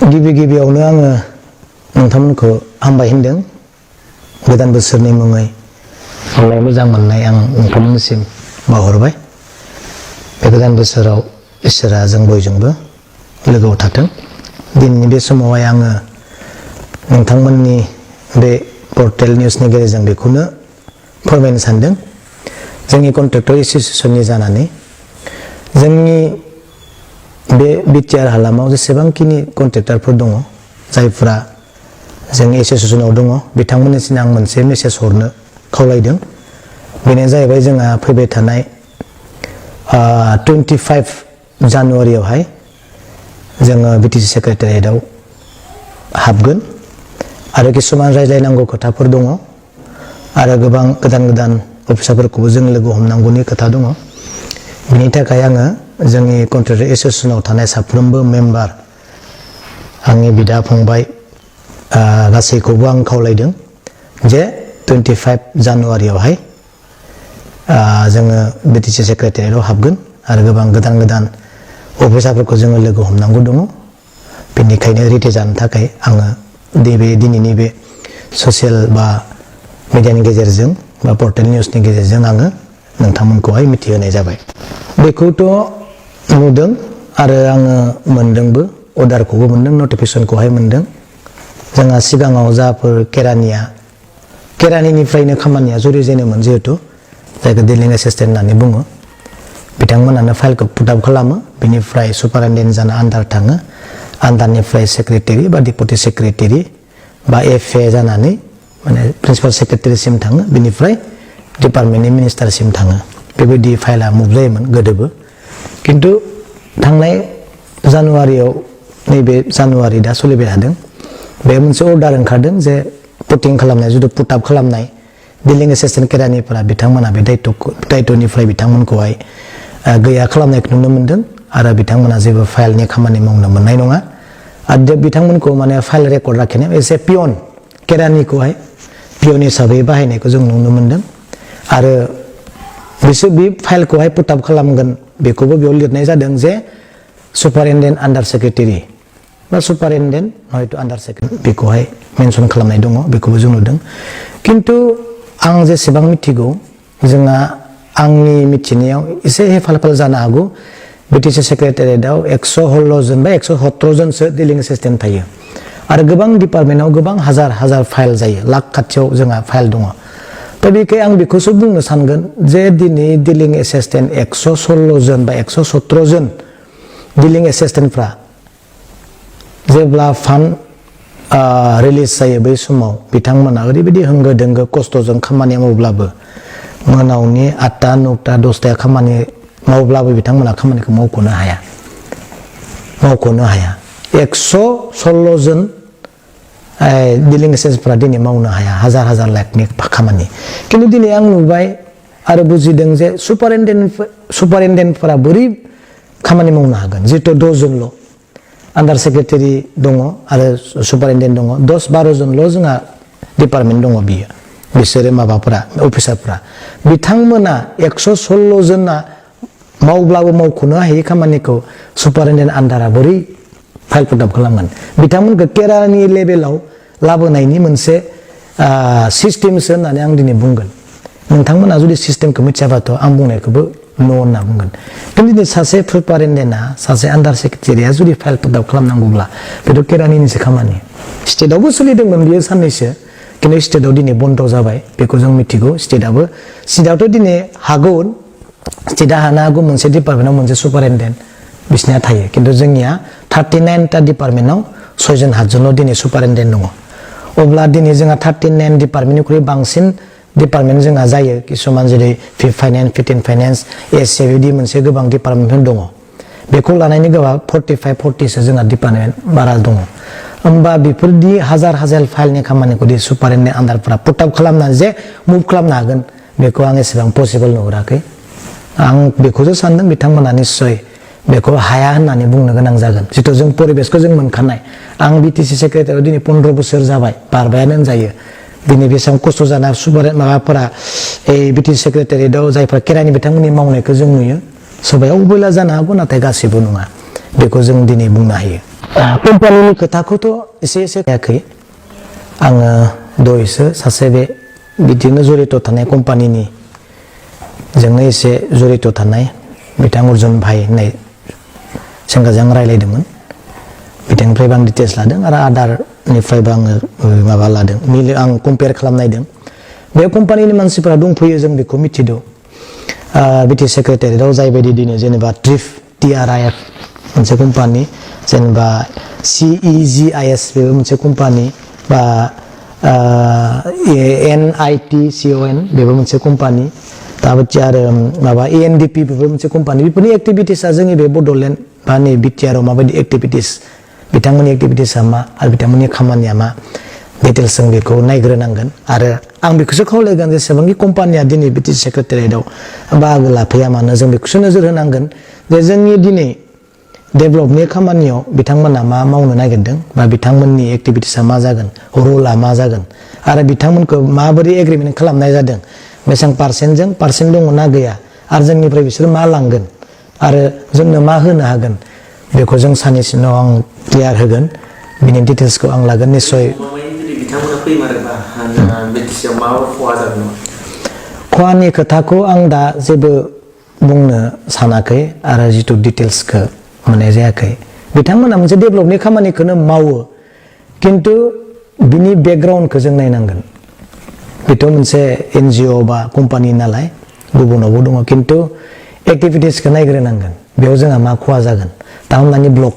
गिबियावनो आङो नोंथांमोनखौ हामबाय होनदों गोदान बोसोरनि मुङै अननाय मोजां मोननाय आं नोंथांमोननिसिम बावहरबाय बे गोदान बोसोराव इसोरा जों बयजोंबो लोगोआव थाथों दिनैनि बे समावहाय आङो नोंथांमोननि बे पर्टेल निउसनि गेजेरजों बेखौनो फोरमायनो सानदों जोंनि कन्ट्रेक्टर एसोसिएशननि जानानै जोंनि बे बिटिआर हालामाव जेसेबांखिनि कन्ट्रेक्टरफोर दङ जायफोरा जोंनि एसोसिएशनाव दङ बिथांमोननिसिम आं मोनसे मेसेज हरनो खावलायदों बेनो जाहैबाय जोंहा फैबाय थानाय 25 जानुवारियावहाय जोङो बिटिसि सेक्रेटारियेटआव हाबगोन आरो किसुमान रायज्लायनांगौ खोथाफोर दङ आरो गोबां गोदान अफिसारफोरखौबो जों लोगो हमनांगौनि खोथा दङ बिनि थाखाय आङो जोंनि कन्ट्रेक्टर एसोसिएशनाव थानाय साफ्रोमबो मेम्बार आंनि बिदा फंबाय गासैखौबो आं खावलायदों जे 25 जानुवारियावहाय जोङो बिटिसि सेक्रेटारियेटआव हाबगोन आरो गोबां गोदान अफिसारफोरखौ जोङो लोगो हमनांगौ दङ बेनिखायनो रेडि जानो थाखाय आङो दिनैनि बे ससियेल बा मिडियानि गेजेरजों बा पर्टेल निउसनि गेजेरजों आङो नोंथांमोनखौहाय मिथिहोनाय जाबाय बेखौथ' नुदों आरो आङो मोनदोंबो अर्डारखौबो मोनदों नटिफिकेसनखौहाय मोनदों जोंहा सिगाङाव जाफोर केरानिनिफ्रायनो खामानिया जुरिजेनोमोन जिहेथु जायखौ डिलिं एसिस्टेन्ट होननानै बुङो बिथांमोनानो फाइलखौ पुट आप खालामो बिनिफ्राय सुपारिनटेन्डेन्ट जाना आन्डार थाङो आन्डारनिफ्राय सेक्रेटारि बा डिपुटि सेक्रेटारि बा एफए जानानै माने प्रिन्सिपाल सेक्रेटारिसिम थाङो बिनिफ्राय डिपार्टमेन्टनि मिनिस्टारसिम थाङो बेबायदि फाइला मुभ जायोमोन गोदोबो किन्तु थांनाय जानुवारियाव नैबे जानुवारि दा सोलिबाय थादों बे मोनसे अर्डार ओंखारदों जे पुटिं खालामनाय जुदि पुट आप खालामनाय डिलिं एसिस्टेन्ट केरानिफोरा बिथांमोना बे दायित्वनिफ्राय बिथांमोनखौहाय गैया खालामनायखौ नुनो मोनदों आरो बिथांमोना जेबो फाइलनि खामानि मावनो मोननाय नङा आरो बिथांमोनखौ माने फाइल रेकर्ड लाखिनाय एसे पियन केरानिखौहाय पियन हिसाबै बाहायनायखौ जों नुनो मोनदों आरो बिसोर बे फाइलखौहाय पुट आप खालामगोन बेखौबो बेयाव लिरनाय जादों जे सुपारिनटेन्डेन्ट आन्डार सेक्रेटारि बा सुपारिनटेन्डेन्ट हयथ' आन्डार सेक्रेटारि बेखौहाय मेनसन खालामनाय दङ बेखौबो जों नुदों किन्तु आं जेसेबां मिथिगौ जोंहा आंनि मिथिनायाव एसे हेफाल जानो हागौ बिटिसि सेक्रेटारियेटआव 116 जन बा 117 जनसो डिलिं एसिस्टेन्ट थायो आरो गोबां डिपार्टमेन्टआव गोबां हाजार फाइल जायो लाख खाथियाव जोंहा फाइल दङ दा बेखाय आं बेखौसो बुंनो सानगोन जे दिनै डिलिं एसिस्टेन्ट 116 जन बा 117 जन डिलिं एसिस्टेन्टफ्रा जेब्ला फान्ड रिलिज जायो बै समाव बिथांमोना ओरैबायदि होंगो दोंगो खस्थ'जों खामानि मावब्लाबो मोनावनि 8टा 9टा 10टा खामानि मावब्लाबो बिथांमोना खामानिखौ मावख'नो हाया 116 जन डिलिं एसिस्टेन्टफ्रा दिनै मावनो हाया हाजार लाखनि खामानि किन्तु दिनै आं नुबाय आरो बुजिदों जे सुपारिनटेन्डेन्टफोरा बोरै खामानि मावनो हागोन जिहेतु 10 जनल' आन्डार सेक्रेटारि दङ आरो सुपारिनटेन्डेन्ट दङ 10-12 जनल' जोंहा डिपार्टमेन्ट दङ बिसोरो माबाफोरा अफिसारफ्रा बिथांमोना 116 जना मावब्लाबो मावख'नो हायै खामानिखौ सुपारिनटेन्डेन्ट आन्डारा बोरै फाइल पुट आप खालामगोन बिथांमोनखौ केरानि लेभेलाव लाबोनायनि मोनसे सिस्टेमसो होननानै आं दिनै बुंगोन नोंथांमोना जुदि सिस्टेमखौ मिथियाबाथ' आं बुंनायखौबो न' होनना बुंगोन किन्तु दिनै सासे सुपारिनटेन्डेन्टआ सासे आन्डार सेक्रेटारिया जुदि फाइल पुट आप खालामनांगौब्ला बेथ' केरानिनिसो खामानि स्टेटआवबो सोलिदोंमोन बियो साननैसो किन्तु स्टेटआव दिनै बन्द जाबाय बेखौ जों मिथिगौ स्टेटआवथ' दिनै हागौ स्टेटआ हानो हागौ मोनसे डिपार्टमेन्टआव मोनसे सुपारिनटेन्डेन्ट बिसिनिया थायो किन्तु जोंनिया 39टा डिपार्टमेन्टआव 6 जन 7 जनल' दिनै सुपारिनटेन्डेन्ट दङ अब्ला दिनै जोंहा 39 डिपार्टमेन्टनिख्रुइ बांसिन डिपार्टमेन्ट जोंहा जायो किसुमान जेरै फाइनेन्स फिटिन फाइनेन्स एसए बिदि मोनसे गोबां डिपार्टमेन्ट दङ बेखौ लानायनि गोबां 45-40सो जोंहा डिपार्टमेन्ट बारा दङ होमबा बेफोरदि हाजार फाइलनि खामानिखौ दि सुपारिनटेन्डेन्ट आन्डारफ्रा पुट आप खालामनानै जे मुभ खालामनो हागोन बेखौ आं एसेबां पसिबल नुहुराखै आं बेखौसो सानदों बिथांमोना निस्सय बेखौ हाया होननानै बुंनो गोनां जागोन जितु जों परिबेसखौ जों मोनखानाय आं बिटिसि सेक्रेटारियाव दिनै 15 बोसोर जाबाय बारबायानो होनजायो दिनै बेसेबां खस्थ' जाना माबाफोरा बिटिसि सेक्रेटारियेटआव जायफ्रा केरानि बिथांमोननि मावनायखौ जों नुयो सोरबाया अबहेला जानो हागौ नाथाय गासैबो नङा बेखौ जों दिनै बुंनो हायो कम्पानिनि खोथाखौथ' एसे जायाखै आङो दहायसो सासे बे बिदिनो जरित थानाय कम्पानिनि जोंनो एसे जरित थानाय बिथां अर्जुन भाई होननाय सेंग्राजों रायलायदोंमोन बिथांनिफ्रायबो आं डिटेल्स लादों आरो आदारनिफ्रायबो आङो माबा लादों आं कम्पेयार खालामनायदों बे कम्पानिनि मानसिफोरा दंफैयो जों बेखौ मिथिदों बिटि सेक्रेटारियेटआव जायबायदि दिनै जेनेबा TRIF मोनसे कम्पानि जेनेबा CEGIS बेबो मोनसे कम्पानि बा NITCON बेबो मोनसे कम्पानि दाबादि आरो माबा ANDP बेबो मोनसे कम्पानि बेफोरनि एक्टिभिटिसआ जोंनि बे बड'लेण्ड बा नै बिटिआरआव माबायदि एक्टिभिटिस बिथांमोननि एक्टिभिटिसआ मा आरो बिथांमोननि खामानिया मा डिटेल्स जों बेखौ नायग्रोनांगोन आरो आं बेखौसो खावलायगोन जेसेबांखि कम्पानिया दिनै बिटि सेक्रेटारियेटआव बाहागो लाफैया मानो जों बेखौसो नोजोर होनांगोन जे जोंनि दिनै डेभेलपनि खामानियाव बिथांमोना मा मावनो नागिरदों बा बिथांमोननि एक्टिभिटिसआ मा जागोन रला मा जागोन आरो बिथांमोनखौ माबोरै एग्रिमेन्ट खालामनाय जादों बेसेबां पार्सेन्ट दङ ना गैया आरो जोंनिफ्राय बिसोर मा लांगोन आरो जोंनो मा होनो हागोन बेखौ जों सानैसो उनाव आं क्लियार होगोन बिनि डिटेल्सखौ आं लागोन निस्सय खहानि खोथाखौ आं दा जेबो बुंनो सानाखै आरो जिथु डिटेल्सखौ मोननाय जायाखै बिथांमोना मोनसे डेभेलपनि खामानिखौनो मावो खिन्थु बिनि बेकग्राउन्डखौ जों नायनांगोन बेथ' मोनसे NGO बा कम्पानि नालाय गुबुनावबो दङ खिन्थु एक्टिभिटिसखौ नायग्रोनांगोन बेयाव जोंहा मा खहा जागोन दा हमनानै ब्लक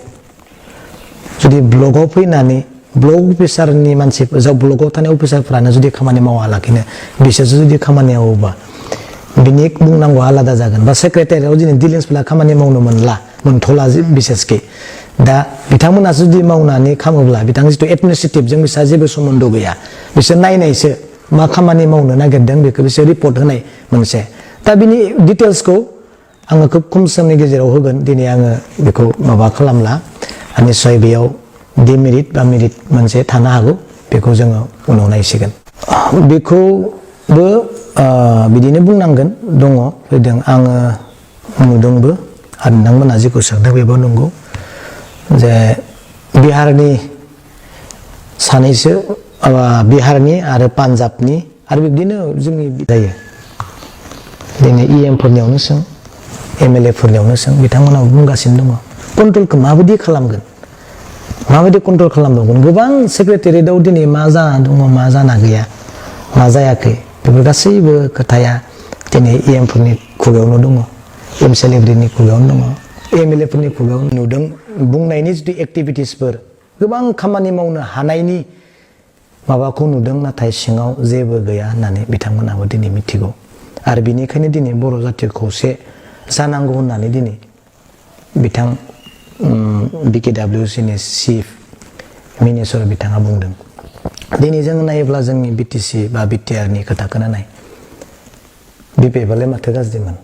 जुदि ब्लकआव फैनानै ब्लक अफिसारनि मानसिफोर जा ब्लकआव थानाय अफिसारफ्रानो जुदि खामानि मावालाखिनो बिसोरसो जुदि खामानि मावोबा बिनि बुंनांगौ आलादा जागोन बा सेक्रेटारियाव दिनै डिलिंसफोरा खामानि मावनो मोनथ'ला बिसेसके दा बिथांमोना जुदि मावनानै खामोब्ला बिथां जिथु एडमिनिस्ट्रेटिभजों बिसोरहा जेबो सोमोन्दो गैया बिसोर नायनायसो मा खामानि मावनो नागिरदों बेखौ बिसोर रिपर्ट होनाय मोनसे दा बिनि डिटेल्सखौ आङो खोब खम समनि गेजेराव होगोन दिनै आङो बेखौ माबा खालामला निस्सय बेयाव डिमेरिट बा मेरिट मोनसे थानो हागौ बेखौ जोङो उनाव नायसिगोन बेखौबो बिदिनो बुंनांगोन दङ फैदों आङो नुदोंबो आरो नोंथांमोना जेखौ सोंदों बेबो नंगौ जे बिहारनि सानैसो बिहारनि आरो पान्जाबनि आरो बिदिनो जोंनि जायो दिनै फोरनियावनो सों MLA फोरनियावनो सों बिथांमोनाबो बुंगासिनो दङ कन्ट्रलखौ माबायदि खालामगोन माबायदि कन्ट्रल खालामबावगोन गोबां सेक्रेटारियेटआव दिनै मा जाना दङ मा जाना गैया मा जायाखै बेफोर गासैबो खोथाया दिनै फोरनि खुगायावनो दङ MCLAफोरनि खुगायावनो दङ MLA फोरनि खुगायाव नुदों बुंनायनि जिथु एक्टिभिटिसफोर गोबां खामानि मावनो हानायनि माबाखौ नुदों नाथाय सिङाव जेबो गैया होननानै बिथांमोनाबो दिनै मिथिगौ आरो बिनिखायनो दिनै बर' जाथि खौसे जानांगौ होननानै दिनै बिथां BKWCनि चिफ मिनिस्टार बिथाङा बुंदों दिनै जों नायोब्ला जोंनि BTC बा BTRनि खोथाखौनो नाय BPFआलाय माथो गाज्रिमोन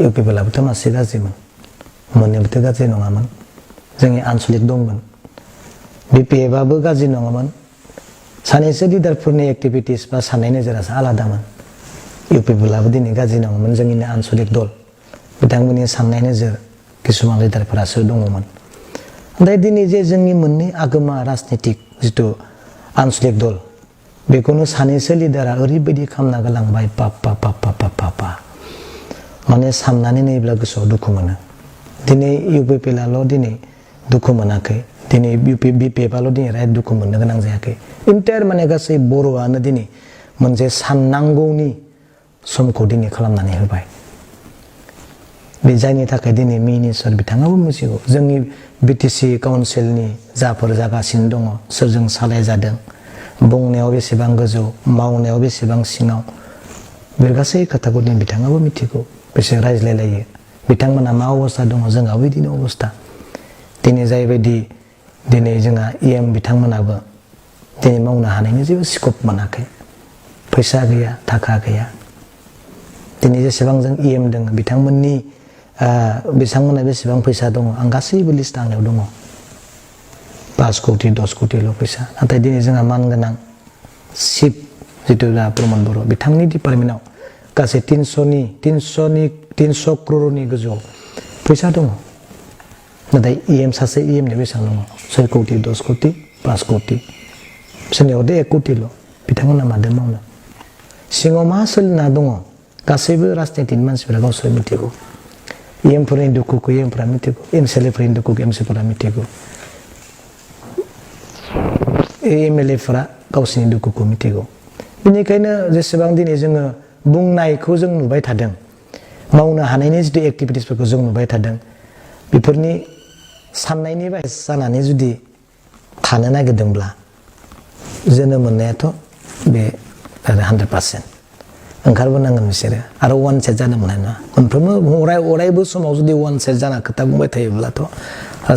UPPआबोथ' मासे गाज्रिमोन मोननैबोथ' गाज्रि नङामोन जोंनि आनसलिक दंमोन BPFआबो गाज्रि नङामोन सानैसो लिडारफोरनि एक्टिभिटिस बा साननाय नोजोरासो आलादामोन UPPआबो दिनै गाज्रि नङामोन जोंनिनो आनसलिक दल बिथांमोननि साननाय नोजोर किसुमान लिडारफोरासो दङमोन नाथाय दिनै जे जोंनि मोननै आगोमा राजनितिक जिथु आनसलिक दल बेखौनो सानैसो लिडारा ओरैबायदि खालामना गालांबाय पापा माने साननानै नायोब्ला गोसोआव दुखु मोनो दिनै UPPआल' दिनै दुखु मोनाखै दिनै BPFआल' दिनै राय दुखु मोननो गोनां जायाखै इन्टायार माने गासै बर'आनो दिनै मोनसे साननांगौनि समखौ दिनै खालामनानै होबाय बे जायनि थाखाय दिनै मिनिस्टार बिथाङाबो मिथिगौ जोंनि BTC काउन्सिलनि जाफोर जागासिनो दङ सोरजों सालाय जादों बुंनायाव बेसेबां गोजौ मावनायाव बेसेबां सिङाव बे गासै खोथाखौ दिनै बिथाङाबो मिथिगौ बिसोर रायज्लायलायो बिथांमोना मा अबस्था दङ जोंहाबो बिदिनो अबस्था दिनै जायबायदि दिनै जोंहा बिथांमोनाबो दिनै मावनो हानायनि जेबो स्कप मोनाखै फैसा गैया थाखा गैया दिनै जेसेबां जों दङ बिथांमोननि बिथांमोना बेसेबां फैसा दङ आं गासैबो लिस्ट आंनियाव दङ 5 कोटि 10 कोटिल' फैसा नाथाय दिनै जोंहा मानगोनां चिफ जिथु दा प्रमद बर' बिथांनि डिपार्टमेन्टआव गासै 300 क्ररनि गोजौआव फैसा दङ नाथाय EM सासे EM नि बेसेबां दङ 6 कोटि 10 कोटि 5 कोटि सोरनियाव 1 कोटिल' बिथांमोना मादों मावनो सिङाव मा सोलिना दङ गासैबो राजनितिनि मानसिफोरा गावसोर मिथिगौ EM फोरनि दुखुखौ EM फोरा मिथिगौ MCLA फोरनि दुखुखौ MC फोरा मिथिगौ MLA फोरा गावसोरनि दुखुखौ मिथिगौ बेनिखायनो जेसेबां दिनै जोङो बुंनायखौ जों नुबाय थादों मावनो हानायनि जितु एक्टिभिटिसफोरखौ जों नुबाय थादों बेफोरनि साननायनि बायस जानानै जुदि थानो नागिरदोंब्ला जोनोम मोननायाथ' बे 100% ओंखारबोनांगोन बिसोरो आरो वान साइड जानो मोननाय नङा मोनफ्रोमबो अरायबो समाव जुदि वान साइड जाना खोथा बुंबाय थायोब्लाथ'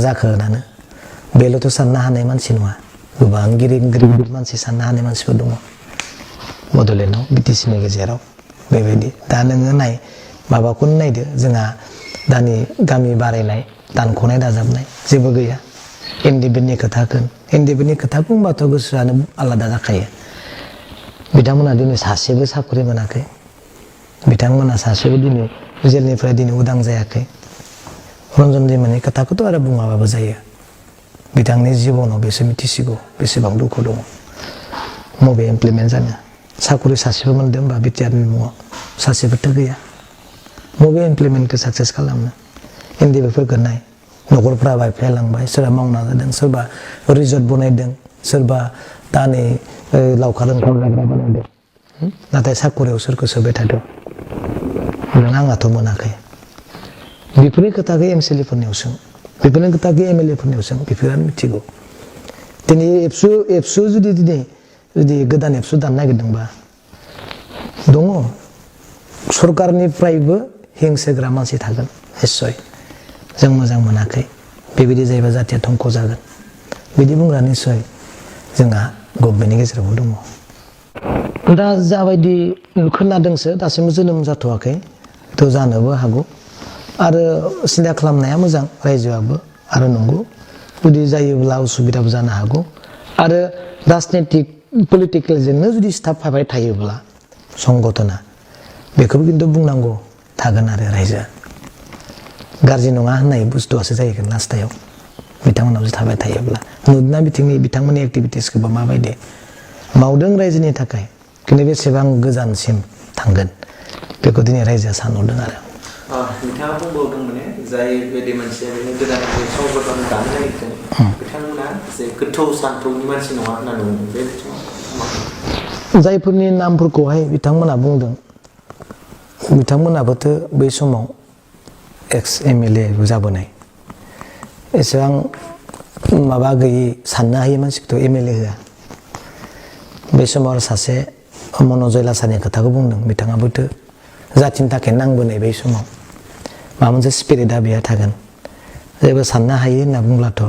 जाखोनानो बेल'थ' साननो हानाय मानसि नङा गोबां गिदिर मानसि साननो हानाय मानसिफोर दङ बड'लेण्डआव BTC नि गेजेराव बेबायदि दा नोङो नाय माबाखौनो नायदो जोंहा दानि गामि बारायनाय दानख'नाय दाजाबनाय जेबो गैया इन्डिपेन्डेन्टनि खोथा बुंबाथ' गोसोआनो आलादा जाखायो बिथांमोना दिनै सासेबो साख्रि मोनाखै बिथांमोना सासेबो दिनै जेलनिफ्राय दिनै उदां जायाखै रन्जन दैमारिनि खोथाखौथ' आरो बुङाबाबो जायो बिथांनि जिबनाव बेसो मिथिसिगौ बेसेबां दुखु दङ मबे इमप्लिमेन्ट जानो साख्रि सासेबो मोनदों होनबा बिटिआरनि मुङाव सासेबोथ' गैया मबे इमप्लिमेन्टखौ साक्सेस खालामनो एनडिएफफोरखौ नाय न'खरफ्रा बायफ्लेलांबाय सोरबा मावना जादों सोरबा रिजर्ट बनायदों सोरबा दा नै लावखार ओंखाम जाग्रा बानायदों नाथाय साकरियाव सोरखौ सोबाय थादों नों आंहाथ' मोनाखै बेफोरनि खोथाखौ MCLA फोरनियाव सों बेफोरनि खोथाखौ MLA फोरनियाव सों बेफोरानो मिथिगौ दिनै एबसु जुदि गोदान एबसु दानो नागिरदोंबा दङ सरकारनिफ्रायबो हिंसोग्रा मानसि थागोन निश्चय जों मोजां मोनाखै बेबायदि जायोबा जातिया धंख' जागोन बिदि बुंग्रा निश्चय जोंहा गभर्नमेन्टनि गेजेरावबो दङ दा जाबायदि खोनादोंसो दासिमबो जोनोम जाथ'वाखै थ' जानोबो हागौ आरो सिन्था खालामनाया मोजां रायजोआबो आरो नंगौ जुदि जायोब्ला उसुबिदाबो जानो हागौ आरो राजनितिक पलिटिकेलजोंनो जुदि सिथाबफाबाय थायोब्ला संगठना बेखौबो खिन्थु बुंनांगौ थागोन आरो रायजोआ गाज्रि नङा होननाय बुस्थुआसो जाहैगोन लास्टायाव बिथांमोनाव जुदि थाबाय थायोब्ला नुदोंना बिथांमोननि एक्टिभिटिसखौबा माबायदि मावदों रायजोनि थाखाय खिन्थु बेसेबां गोजानसिम थांगोन बेखौ दिनै रायजोआ सानहरदों आरो नोंथाङा बुंबावदों माने जाय बायदि मानसिया गोदान संगठन दानो नागिरदों बिथांमोना जे गोथौ सान्थौनि मानसि नङा होननानै बुंदों बे बिथिङाव जायफोरनि नामफोरखौहाय बिथांमोना बुंदों बिथांमोनाबोथ' बै समाव एक्स MLA जाबोनाय एसेबां माबा गैयि साननो हायै मानसिखौथ' MLA होआ बै समाव आरो सासे मन'जय लासानि खोथाखौ बुंदों बिथाङाबोथ' जातिनि थाखाय नांबोनाय बै समाव माबा मोनसे स्पिरिटआ बेहा थागोन जेबो साननो हायै होनना बुंब्लाथ'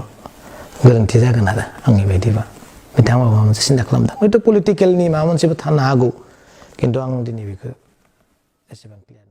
गोरोन्थि जागोन आरो आंनि बायदिबा बिथाङा माबा मोनसे सिन्था खालामदों हयथ' पलिटिकेलनि माबा मोनसेबो थानो हागौ खिन्थु आं दिनै बेखौ एसेबां क्लियार